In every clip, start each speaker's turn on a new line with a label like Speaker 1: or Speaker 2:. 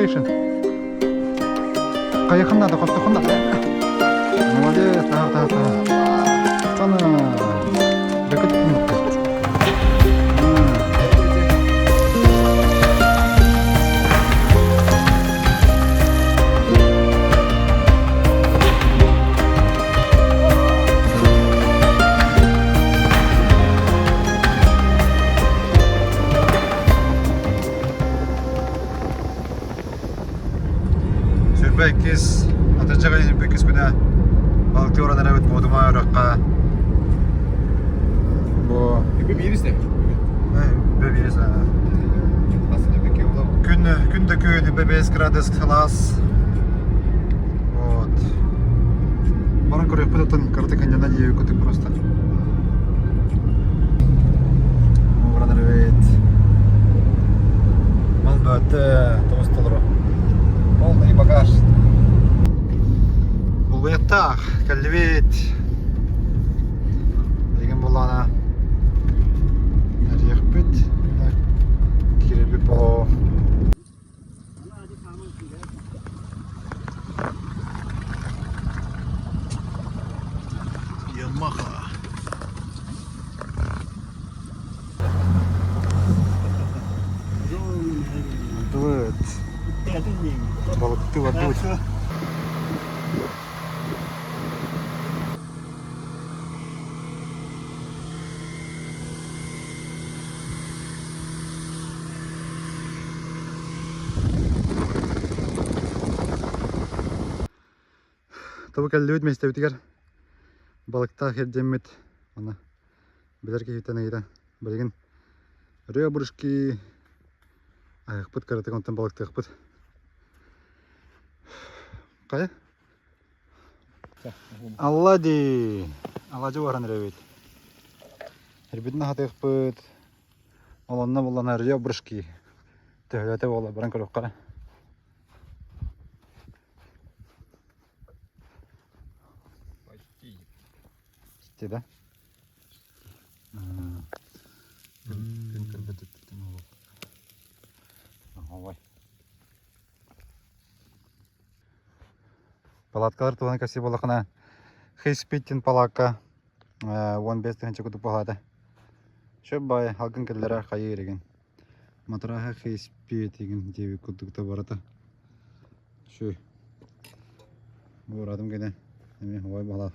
Speaker 1: Notification. Хайахын надо, хостохун надо. Молодец, тахар, тахар, тахар. Сана. Бөкөт минутта. Сүрбэ иккис, атырдьах ыйын иккис күнэ балыктыы баран эрэбит Буодума үрэххэ. Бу
Speaker 2: Үбү биирис да.
Speaker 1: Үбү биирис. Күн күн да күн үбү 5 градус сылаас. Вот. Баран көрүөхпүт оттон кыратык ханньана диэбит кутук просто. Баран эрэбит. Мал бөттө тоҕус толору. Полный багаж. Булгуйаттаах кэллибит. Билигин буоллаҕына эрийэхпит. Киирэрбит болоо.
Speaker 2: Ямаха.
Speaker 1: Дуэт. Балыкты барбыт. Тобу кэллибит миэстэбитигэр балыктаах эрдэммит аны билэр киһиттэн ыйытан билигин ребрышки айахпыт кыратык онтон балыктыахпыт хайа Аллади аллади уһаран эрэбит эрбитин аһатыахпыт ол онно буллана ребрышки төһөлөтө буола баран көрүөххэ
Speaker 2: Почти.
Speaker 1: Почти, да? Күн көрбөт Ой. Палаткалар туһунан кэпсии буоллаххына, Хейспиттин палаакка 15 тыһыынча курдук буолаата. Сөп баай, алгын кэллэрэ хайыы иригин. Матраһа Хейспиттигин диэбит курдук да барыта. Шү. Буоратым кэнэ. Эмиэ ой бала.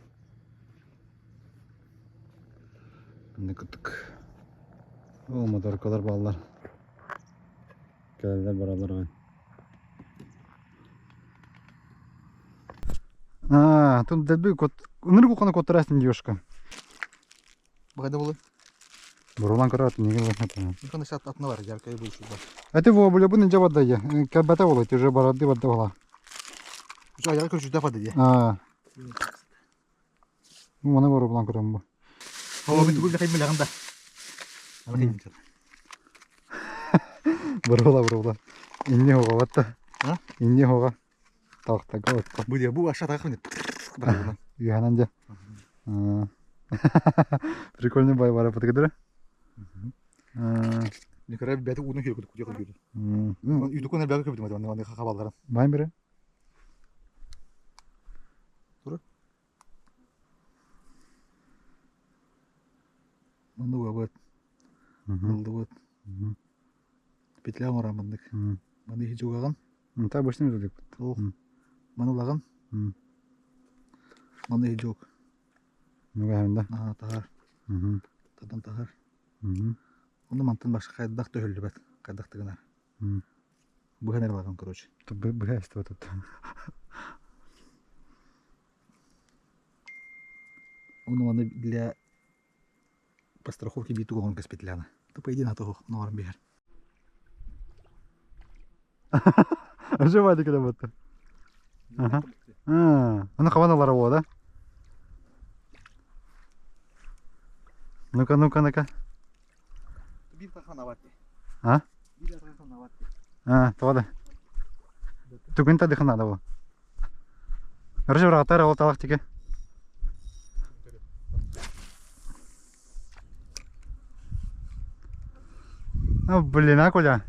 Speaker 1: Ыннык курдук. Ол моторкалар бааллар. Кэлэллэр бараллар аҕай. А, тут дэлби кот... Ынырык ухана коттарасың девушка.
Speaker 2: Быгада болы.
Speaker 1: Бурулан көрөт, неге болмат.
Speaker 2: Михана сат атына бар, яркая больше бар.
Speaker 1: А ты во, бля, буны жабат дайя. Кабата болот, уже барады бадда бола.
Speaker 2: Уже аяғы көрчү да бады
Speaker 1: А. Маны бар булан көрөм бу.
Speaker 2: О, мен түгүл дахай милягын да. Аны кыйын
Speaker 1: Бурула бурула. Инни хога батта.
Speaker 2: А?
Speaker 1: Инни хога. Тахта готто.
Speaker 2: Бу де бу аша тахын.
Speaker 1: Үйәнән де. Прикольный бай бар апатыгыдыр.
Speaker 2: Николай бәті уны хүйе күдік күдік күдік. Үйді көне бәгі көбді мәді, аны хабаларын.
Speaker 1: Бай бире?
Speaker 2: Тура. Мынды бабат. Мынды бат. Петля орамындык. Мынды хи жугаган.
Speaker 1: Та обычный жулик.
Speaker 2: Маны лаган. Мынды хи жуг.
Speaker 1: Ну да.
Speaker 2: Ага, тахар. Тадан тахар. Оны мантын башка кайдак төһөллүбэт. Кайдак тыгынар. Быһан лаган, короче.
Speaker 1: Быһа тут.
Speaker 2: Оны маны для постраховки биту гон петляна. То по идее на того норм бер.
Speaker 1: Уже вадик да бутта. Ага. А, ну хаваналара во, да? Ну-ка, ну-ка, ну-ка.
Speaker 2: Бир тахан аватты.
Speaker 1: А?
Speaker 2: Бир тахан аватты.
Speaker 1: А, тода. Түгін та дыхана да во. Короче, вратарь, ол талақ теке. Ну, блин, а, Коля?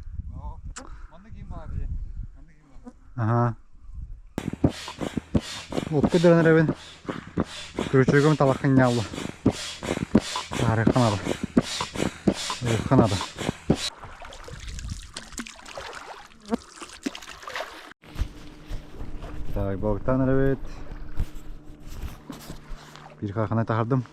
Speaker 1: Ага. Отку дөрөн эрэбин. Күрүчүгүм талахын ньаалла. Таарыхха надо. Ылыхха надо. Так, балыктаан эрэбит. Биир хахана таһардым.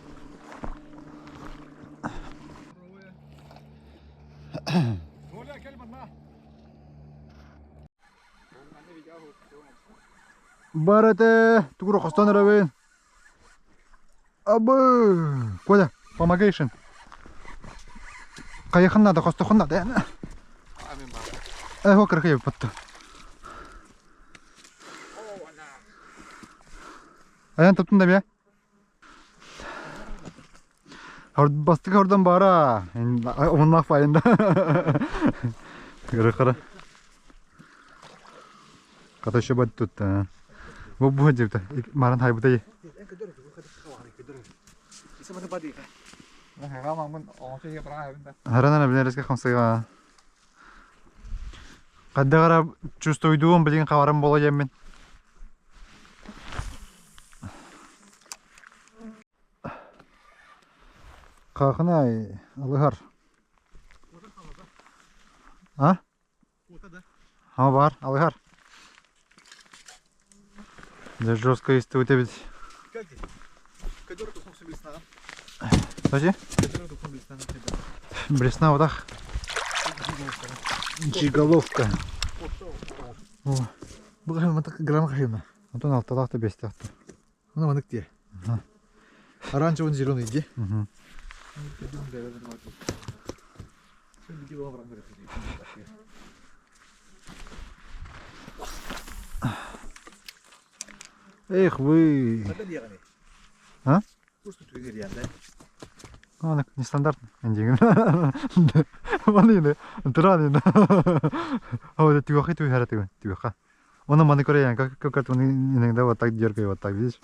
Speaker 1: Барыта тугура хостон эрэбин. Абы! Коля, помогаешь им? Хайахын надо, хостохун надо. Э, хо патта. Аян таптын да бе. Бастык ордон бара. Оннах файында. Кыры Ката еще бат тут. Бу бу жепта. Маран хайбыта. Харанана билереске хамсыга. Каддагара чувствуйдуум билген хабарым бола жеммин. Хаахынай алыһар. А? А бар, алыһар. Дьэ жестко истибит эбит. Подожди. Блесна вот так. Чиголовка.
Speaker 2: Бу грамм хайна.
Speaker 1: Онтон алталаах да бэстээх
Speaker 2: Ну, манык дии. Оранжевый зеленый дии.
Speaker 1: Эх вы. А? Ну, нестандартно. Маны Туран А вот тюха тюха тюха тюха. Он маны көрөйөн, как как он иногда вот так дергает, вот так, видишь?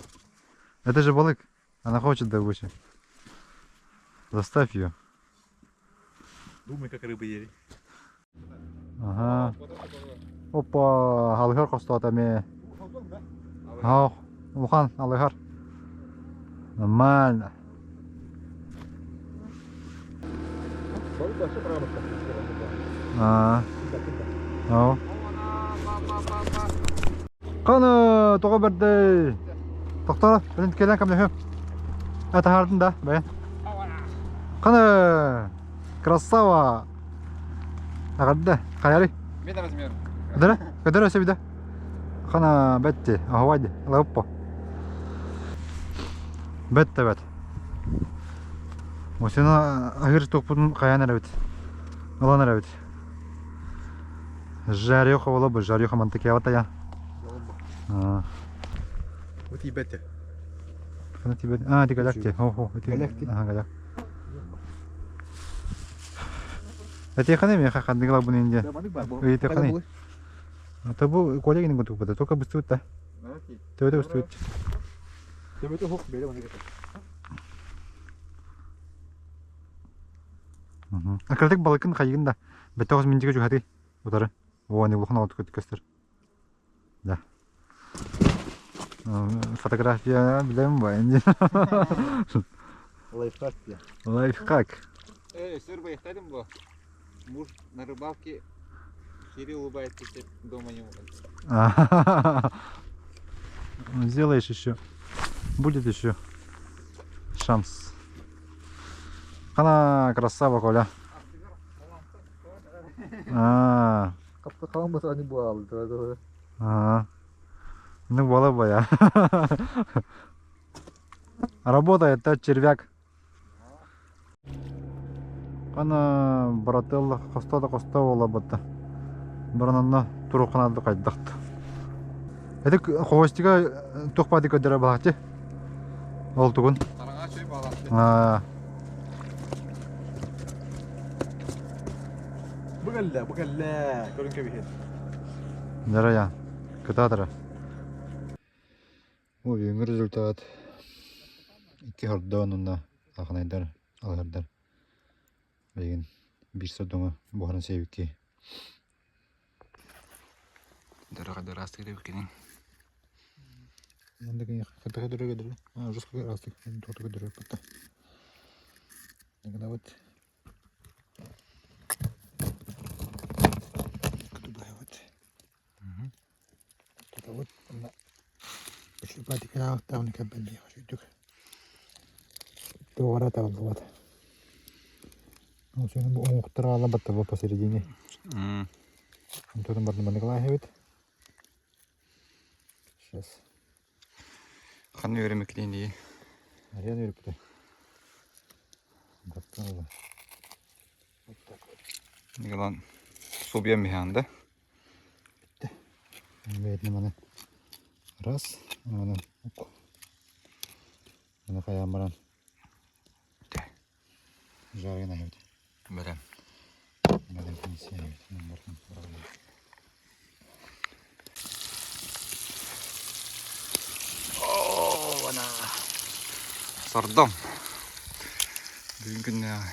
Speaker 1: Это же балык. Она хочет добычи. Заставь ее.
Speaker 2: Думай, как рыбы ели.
Speaker 1: Ага. Опа, алыһар хостоото эмиэ. Ох, улахан алыһар. Нормально. Аа. Оо. Қаны тоҕо бэрдэй. Тохтоо, блин, кэлэн көмөлөһүөм. Атаһаардын да, бэйэн. Қаны красава. Аҕарда, хайары.
Speaker 3: Мен размер.
Speaker 1: Көдөрө, көдөрө өсө Хана бетти, ахвайди, лаппо. Бетте бет. Осена ахыр тохпутун хайан эрэбит. Ылан эрэбит. Жареха була бу, жареха мантыкиабата я.
Speaker 2: Вот ебете.
Speaker 1: Хана тебе. А, ти галякти. Хо-хо,
Speaker 2: Галякти.
Speaker 1: Ага, галяк. Это хана меха хандыгла бу нинде. Ый, ханы. Это бу коллеги не готов, только быстро да. Төбөтө быстро.
Speaker 2: Төбөтө хох бere манык.
Speaker 1: Акырдык балыкын хайыгын да. Беттоғыз минтиге жухаты. Утары. О, не улахан алты көт көстөр. Да. Фотография билем ба инде.
Speaker 2: Лайфхак я.
Speaker 1: Лайфхак.
Speaker 3: Эй, сыр байықтадым бо. Муж на рыбалке Кирилл улыбается, если дома не улыбается.
Speaker 1: Сделаешь еще. Будет еще шанс. Қана красава, Коля. А,
Speaker 2: Капта қалан баса ани буал.
Speaker 1: а. Ну, была бы я. Работает тот червяк. Қана брателла хоста да хоста бола бытта. Барананна туруханады кайдакт. Это хвостика тухпады көдөрө баати. Ол тугун.
Speaker 3: Тараға чөй баласы.
Speaker 1: А,
Speaker 2: Бұғалла, бұғалла. Көрін көбейхен.
Speaker 1: Жарая. Кытаатара. Бу бүгүҥҥү результат. Икки хордоон уонна ахынайдар алыһардар. Билигин биир сордоҥо буһаран сиэбикки.
Speaker 3: Дорога ырастыыр эбиккиний.
Speaker 1: Посередине. Сейчас.
Speaker 3: Ханна үөрэммиккиний дии?
Speaker 1: Ариан үөрүппүтэ. Баттан ыла. Вот так вот.
Speaker 3: Николан субьем биһаан да?
Speaker 1: Бэйэтинэ маны раз, маны ук. Маны хайаан баран жаргын аһыбыт.
Speaker 3: Бэлэм.
Speaker 1: Бэлэм сиэбит. Бартан
Speaker 3: О, ана. Сордом. Бүгүн күннээҕи.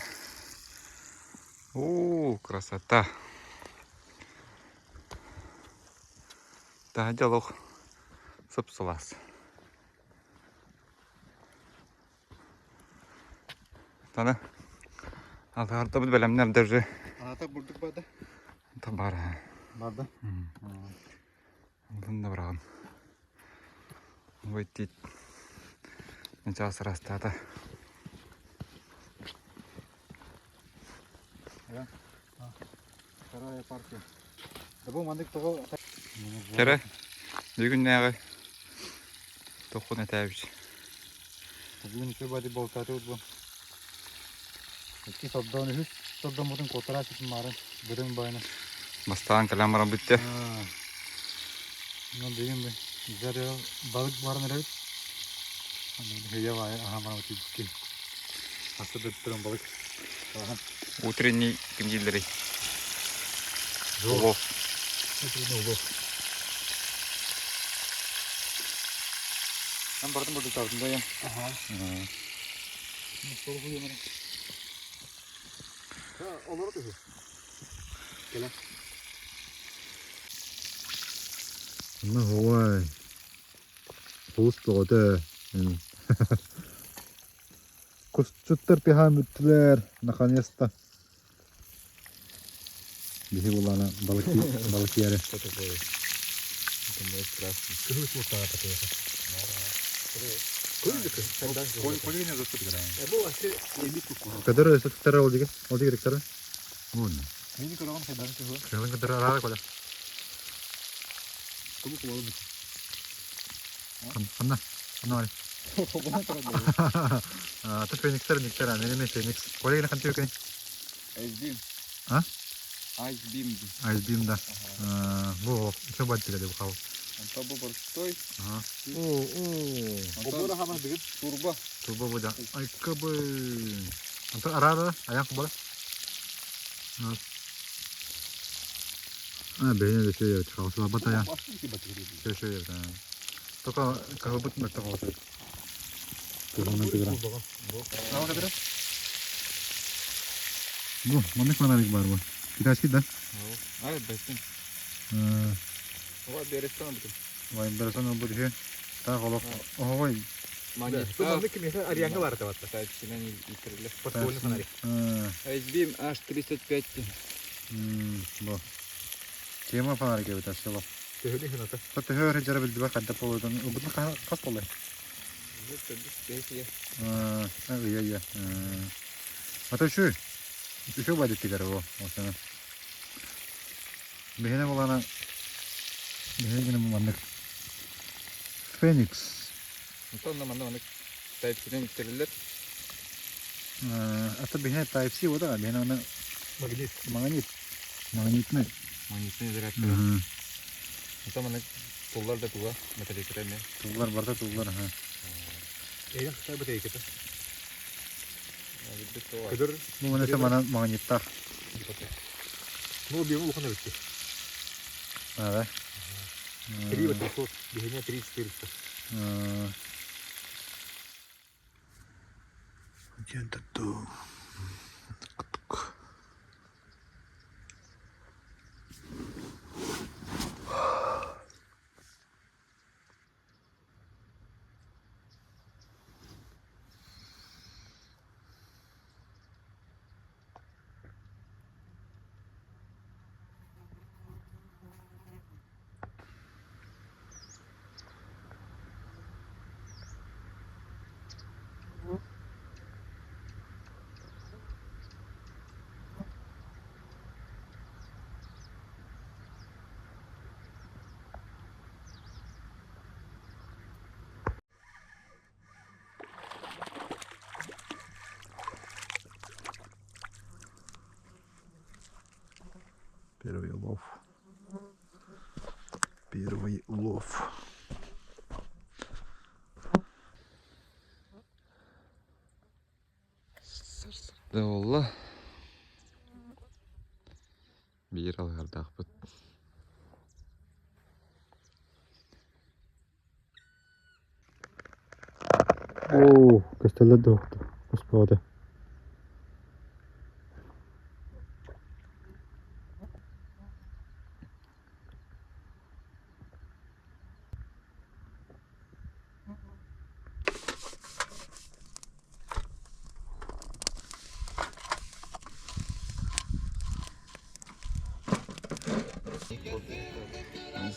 Speaker 3: О, красота. Таһырдьа олох сып-сылаас. Тана алҕаартабыт бэлэмнэр даже
Speaker 1: Аната бурдук барды.
Speaker 3: Бар.
Speaker 1: Барда.
Speaker 3: Онтон да быраҕын. Ой, тиит. Начаас ырастаата.
Speaker 1: Вторая партия. Да бу маннык тоҕо
Speaker 3: Кэрэ, бүгүннээҕи тоххун этээбит.
Speaker 1: Бүгүн үчүгэй бади болтаатыбыт бу. Икки сордоон үһүс сордоммутун куотара ситин маарын бөдөҥ байына.
Speaker 3: Бастаан кэлэн баран бүттэ.
Speaker 1: Ну бүгүн бы жарел балык баран эрэбит. Хүйэ баайы аһаан баран тиийбикки. Хаста да балык.
Speaker 3: Утренний ким дииллэрий? Улов.
Speaker 1: Утренний улов. Мен бардым burada tarafında ya.
Speaker 2: Ага. Олору түһү. Кэлэн.
Speaker 1: Ну, ой. Кус тоҕото. Кусчуттар пиһаан бүттүлэр, наконец-то. Биһи булана балык балык yeri.
Speaker 3: Что такое? Это мой страшный.
Speaker 2: Кыһыл суоттаах такое.
Speaker 1: Кадыр өсөттөр ол диге. Ол диге ректор. Вон.
Speaker 2: Мини көрөҕүн хайдах кыһыл.
Speaker 1: Кыһылын кадыр араа кола.
Speaker 2: Кулу кулалы бит.
Speaker 1: Ханна. Ханна бар. А, ты феникстер никтер, а мене феникс. Коллеги хантыы кэй.
Speaker 3: Ice
Speaker 1: А?
Speaker 3: Ice Beam.
Speaker 1: Ice Beam да. Бу все баттыга деп хал.
Speaker 3: Онто бу простой.
Speaker 1: Ага. О, о.
Speaker 3: Онтон турбо.
Speaker 1: Турбо бу да. Ай кыбы. Онто арара аяк була. А, бэйне де шөй чалсы бата я. Шөй шөй. Только кахыбыт мөттө калсы. Кахыбыт тыгыра. Ама кадыр? Бу, маннык фонарик бар бу. Китайский да?
Speaker 3: Ай, бэстин. Ова берестен бүтүн.
Speaker 1: Вай, берестен бу дихе. Та голок. Ой.
Speaker 3: Манит.
Speaker 2: Арианга бар табатта.
Speaker 3: Type-C-нен итирилер.
Speaker 2: Подствольный фонарик.
Speaker 3: Ice Beam H305.
Speaker 1: Бу. Тема фонарик эбит асылы.
Speaker 2: Төһөлү хыната.
Speaker 1: Тот төһөр жара билдибе кадда болдун. Убутун кас болду. А, иә, иә. Ата şu. Şu бады тигер бу. Осыны. Бехене болана. Бехене гене маннык. Феникс.
Speaker 3: Онтон манна маннык Type-C-нен итирилер.
Speaker 1: Ата бехене Type-C ода, бехене аны
Speaker 2: Магнит.
Speaker 1: магнит. Магнитный.
Speaker 3: Магнитный зарядка. Онтон маннык туллар да туга металликата эме.
Speaker 1: Туллар барда туллар, ха.
Speaker 2: Эйен кытай бытайката.
Speaker 3: Көдөр.
Speaker 2: Көдөр.
Speaker 1: Бу менесе мана магниттар.
Speaker 2: Ну, объемы улахан эбитти.
Speaker 1: А, да.
Speaker 2: 3 800, биһине 3 400.
Speaker 1: Где-то ту.
Speaker 2: Первый улов. Первый улов.
Speaker 3: Да буолла. Биир алыһардаахпыт.
Speaker 1: Оо, көстөллөр да уохту, успуота.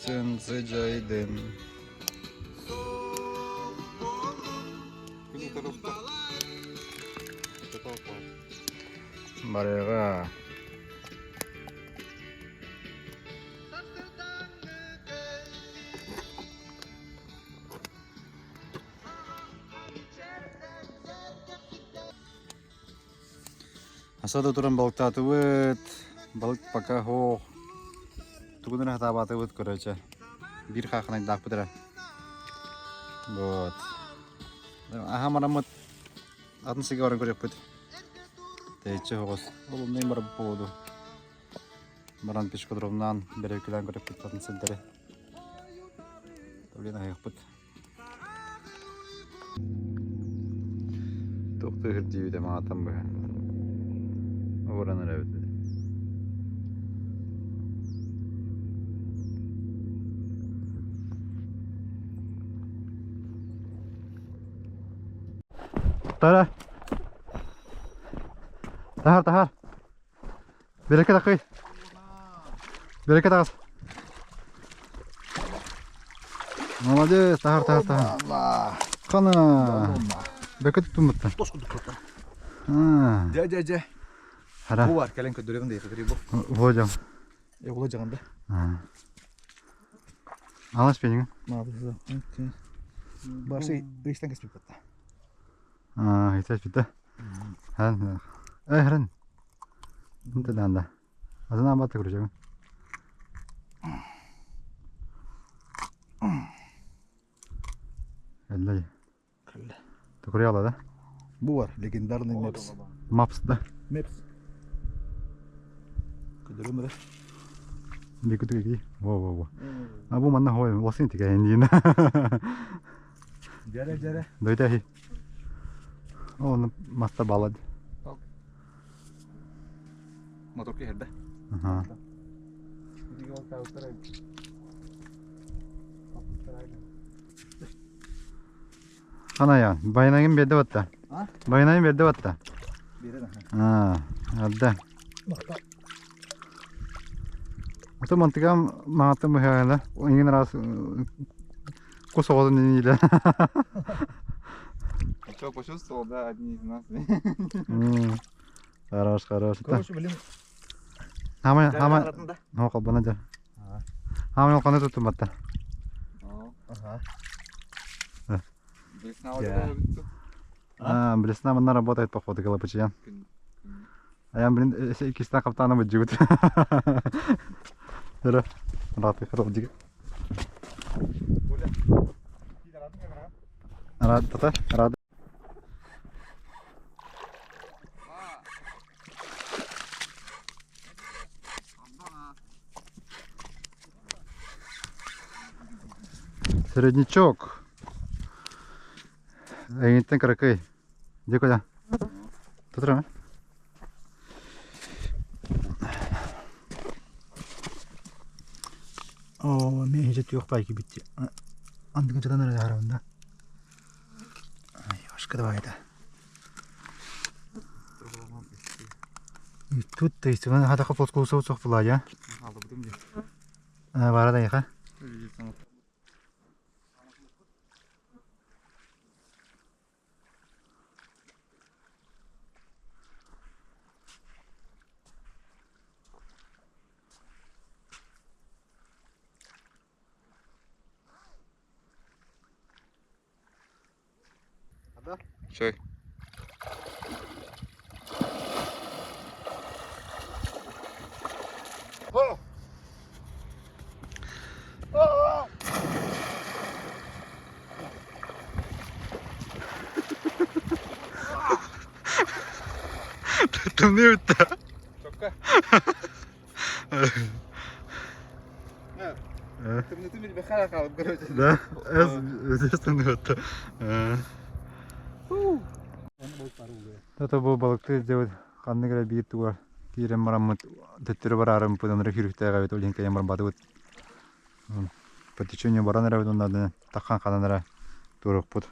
Speaker 1: Сенцеджайден. Барыга. Аса да туран балыктаатыбыт. Балык пока суох. Тугун эрэ сатаабатыбыт, короче. Биир хаахынайдаахпыт эрэ. Вот. Аһа мараммыт атын сиргэ баран көрүөхпүт. Тэйиччи соҕус. Ол онно барар буолуо. Баран пешкодромнаан бэрэбикэлээн көрүөхпүт атын сирдэри. Блин, аһыахпыт. Туох тыаһыр диибитэ маатан быһа. Ууран эрэбит. Тара. Тахар, тахар. Берекет акый. Берекет ағыз. Молодец, тахар, тахар, тахар. Қана. Берекет туттун
Speaker 2: Тос курдук туттар. Дьэ, дьэ, дьэ.
Speaker 1: Хара.
Speaker 2: Бу бар, кэлэн көрдөрөбүн да ефекри бу.
Speaker 1: Вожам.
Speaker 2: Ула жаганда.
Speaker 1: Алаш пенин.
Speaker 2: Маабы. Башы ыйстан кеспип батта.
Speaker 1: Аа, хитэж битэ. Харин. Э, харин. Инте даанда. Азана бата көрөжөм. Эллей. Тукуруяла да?
Speaker 2: Бу бар, легендарный Maps.
Speaker 1: Maps да.
Speaker 2: Maps. Көрдөрөм эрэ.
Speaker 1: Бикутуги. Во во во. А бу манна хой, лосин тигэ эндиин.
Speaker 2: Дьэрэ дьэрэ.
Speaker 1: Дойдахи. О, маста балад.
Speaker 2: Мотор киһирдэ.
Speaker 1: Ага. Ханаян, байнагын берди батта.
Speaker 2: А?
Speaker 1: Байнагын берди батта.
Speaker 2: Берен
Speaker 1: А, адда. Ото мантыгам маатым быһаана. Ингин раз кус оҕотун иниилэ.
Speaker 3: А что, почувствовал, да, одни из нас?
Speaker 1: Хорош, хорош.
Speaker 2: Короче, блин.
Speaker 1: Хамай, хамай. Ну, колбана дьэ. Хамай олқаны туттум батта.
Speaker 2: Ага.
Speaker 3: Блесна вот
Speaker 1: А, блесна манна работает, походу, Галапачиян. А я, блин, иккистэн хаптаана быдьыбыт. Өрө, раты хатыл дьиги. Рад, тата, рад. Середнячок. Эйиттэн кыракый. Дьэ куда? Тутура
Speaker 2: Оо, мен хижет yok байки битти. Андыгын жадан эрэ харабында. Ай, башка да байда.
Speaker 1: Тут то есть, хатаха плоскоусов сох була, я. Бара да яха.
Speaker 3: Чай.
Speaker 1: Тымныы бүттэ.
Speaker 3: Чокка. Тымныытын билбэххэ эрэ хаалып короче.
Speaker 1: Да, здесь тымныы бүттэ. Тото бу балыкты сделать ханнык эрэ биир туга киирэн бараммыт төттөрү бараарым пыданыры күүрүктээх эбит ол иһин кэлэн барбатыбыт. По течению баран эрэбит уонна таххан ханан эрэ туруохпут.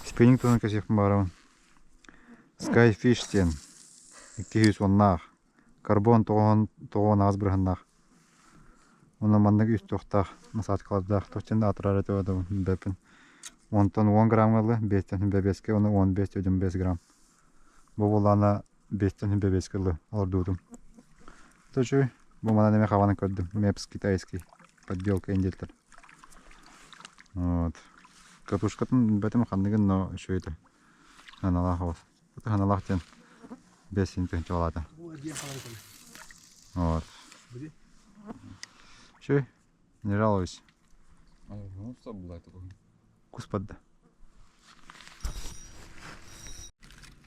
Speaker 1: Спиннинг туһунан кэпсиэхпин баҕарабын. Skyfish диэн 200 уоннаах, карбон 98 бырыһаннаах. Уонна маннык үс туохтаах насадкалардаах туох диэн аатырар этэ билбэппин. Онтон 10 граммга ылла, 5 бэбиэскэ уонна 15 грамм. Бу буоллаҕына 5 бэбиэскэ ылла олордубутум. Это үчүгэй. Бу манан эмиэ хабанан көрдүм. Мепс китайский. Подделка индиэллэр. Вот. Катушкатын билбэтим ханныгын, но үчүгэй этэ. Ханалаах оҕус. Ханалаах диэн 5 тыһыынча Вот. Үчүгэй. Не жалуюсь. Кус падда.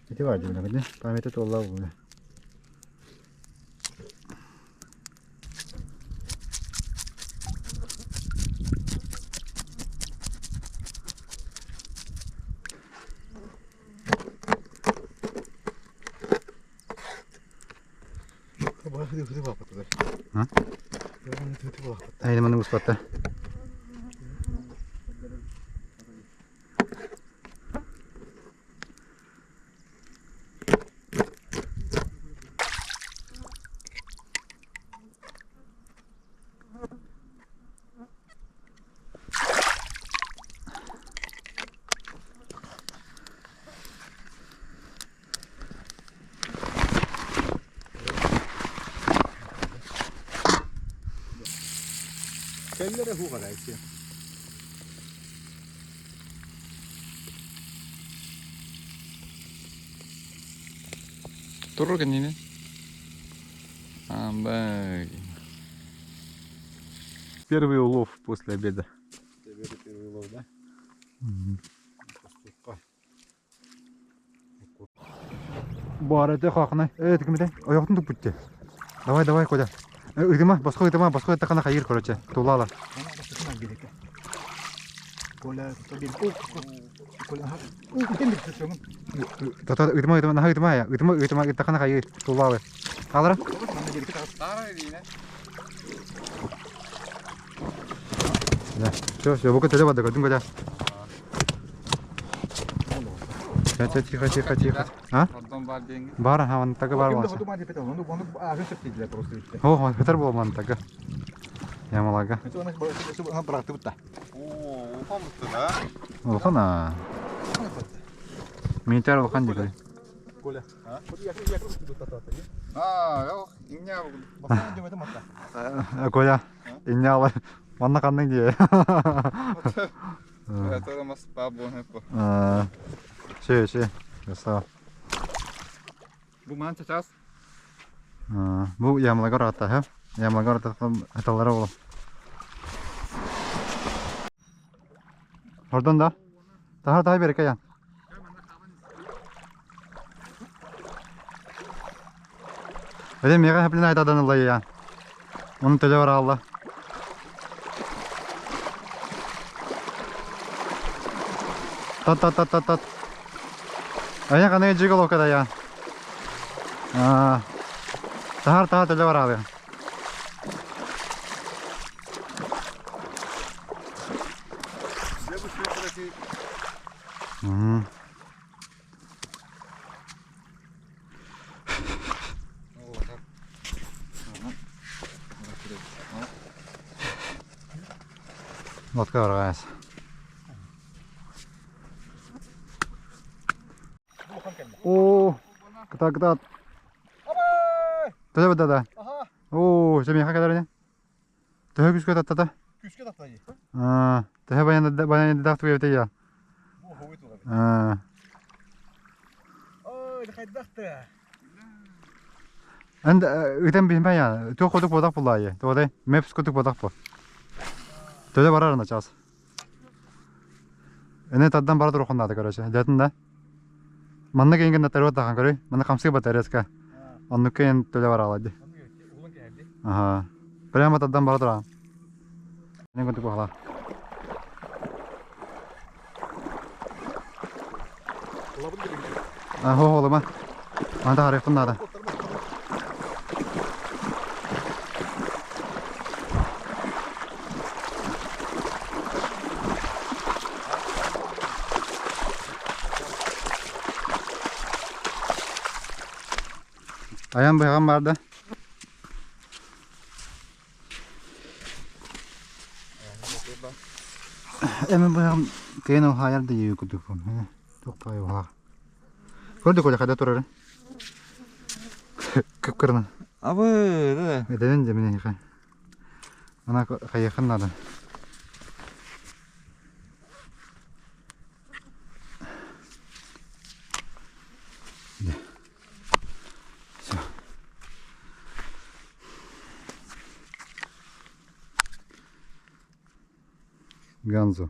Speaker 1: Ити бар дии, памяти туолла буолла. Айда маны успатта.
Speaker 2: Кэллэрэ хуҕараайчы.
Speaker 3: Турur кинини. Амбай.
Speaker 1: Первый улов после обеда.
Speaker 2: Первый улов, да?
Speaker 1: Баарыты хахна. Э, тикмите. Ойохтун туппутте. Давай, давай, Коля. Ыдыма, босхо ыдыма, босхо ыттахана хайыр, короче. Тулала.
Speaker 2: Коля, Коля,
Speaker 1: Тата ыдыма, ыдыма, наха ыдыма я. Ыдыма, ыдыма, ыттахана хайыр. Тулалы. Алара? Да. Все, все, бука төлө барды, көрдүң Коля. Тихо, тихо, тихо, тихо. А? Бар, ха, он так бар болса. О, хытар бол ман тага. Ямалага.
Speaker 3: О, улахан да?
Speaker 1: Улахан а. Минтер улахан дигэй.
Speaker 2: Коля.
Speaker 3: А, иння
Speaker 1: Коля, иння ала. Манна ханнык дии.
Speaker 3: Это мас пабо.
Speaker 1: Все, все. Красава.
Speaker 3: Бу ман сейчас.
Speaker 1: Бу ямлагар ата, ха? Ямлагар ата аталара ол. Ордон да? Тахар тахар береке ян. Öyle мега хәплен айтадан ылла ян. Оны төлө бар алла. Тат тат тат тат тат. Ая кандай жиголовка да ян. Тахар тахар төлө бар алла. Лодка баргаас. О, кыта кыта. Төһө да да. Оо, сен миэхэ кэлэр ини. Төһө күүскэ таттата?
Speaker 2: Күүскэ таттата.
Speaker 1: Аа, төһө баян баян даах тугуйабытай я. Аа.
Speaker 2: Ой, хайдахты.
Speaker 1: Эн ытан биһимэ я. Туох кудук бодах буллаайы. Туодай, мепс кудук бодах бу. Төлө барар начаас. Эне тардан бара турухуннаата короче. Дятын да. Манна киһиҥ нотариус тахан көрүй. Манна хамсыы батарыаска. Оннук киһин төлө бараалар дии. Аха. Прямо тардан бара тураҕын. Не курдук баҕалаах. Аһо олума. Манда харыахпын наада. Айан быһаҕым баар да? Эми быһаҕым кыайан уһаайар да дии курдукпун. Туох баҕайы уһаах. Көрдө Коля хайда турарын? Кып-кырынан.
Speaker 3: Абы, да.
Speaker 1: Эдэбин дьэ мин эһиэхэ. Ана хайыаххын наада. Все. Ганзо.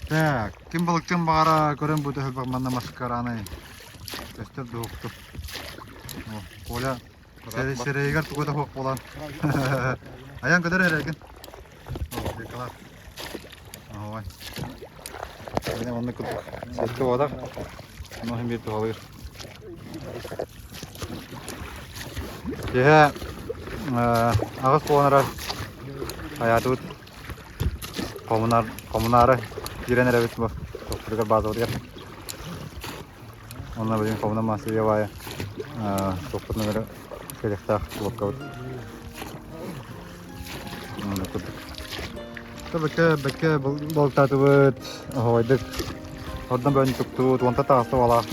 Speaker 1: Так, ким балыктыан баҕара көрөн бу төһөлбөх манна маскараны көстөр дуһуктук. Коля сирэйигэр тугу да суох буолан. Айан көтөр эрэгин. О, Ой. Міне онны курдук сетке бодах. Ону иһин биир туһалыыр. Киэһэ аҕыс буолан эрэр айаатыбыт хомунар хомунаары киирэн эрэбит бу тохтуругар базабытыгар. Онно билигин хомуна массыйа баайа тохпутунан кэлиэхтээх лодкабыт. Онно курдук. Бэккэ бэккэ балыктаатыбыт, оһоҕойдук. Ордон бөөн туктубут, уонта таҕыста уолаах.